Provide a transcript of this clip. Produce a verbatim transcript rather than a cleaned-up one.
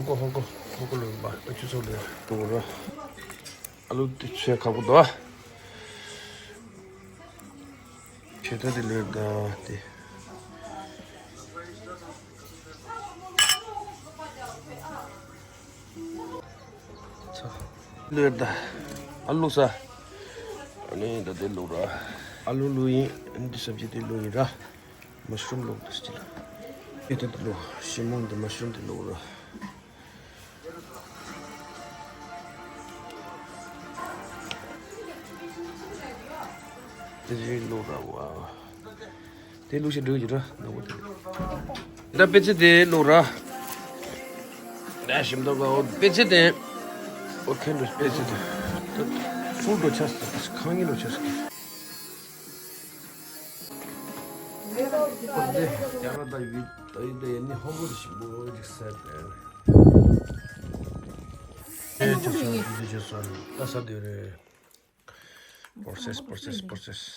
ཧོ་ཀོ་ཧོ་ཀོ་ཧོ་ཀོ་ལོས་པ་ཨ་ཆུ་ཚོད་ལོས་འགྲོ་ར། ཨ་ལུ་དེ་ཆེ་ཁག་པོ་འདུག་ཨ། ཆེ་ད་དེ་ལོས་ད་དེ། ལོས་ད་ཨ་ལུ་ས། ཨ་ནི་ད་དེ་ལོ་ར། ཨ་ལུ་ལོ་ཡིན། ཨ་ནི་དེ་སབ་ཇི་དེ་ལོ་ཡིན་ར། མ་ཤུ་རུམ་ལོག་ཏུ་སྤྱི་ལ། ཨེ་ཏེ་འདི་ལོ་ཞིམ་མོ་འདི་མ་ཤུ་རུམ་འདི་ལོག་ར། དེ་རིང་ལོག་ར་བ། དེ་ལུགས་ཤིག་འགྲོ་གི་ར་ནག་པོ་དེ། ད་པེ་ཙེ་དེ་ལོག་ར། ད་ཞིམ་མདོག་ག་འོ་པེ་ཙེ་དེ། འོ་ཁེན་འགྲོ་པེ་ཙེ་དེ། ད་སུ་འགྲོ་ཆ་སི་ཁང་ཉིན་འགྲོ་ཆ་སི། ཨོ་དེ་རྒྱ་གར་དང་ཡུལ་དང་ཡུལ་དེ་ནི་ཧོང་ཀོང་ཞིག་འབོ་ཅིག་ཟེར་ཏེ། ཨེ་ཅག་སོང་དེ་ཅག་སོང་ད་ས་དེ་རེད། པོར་སེས་པོར་སེས་པོར་སེས།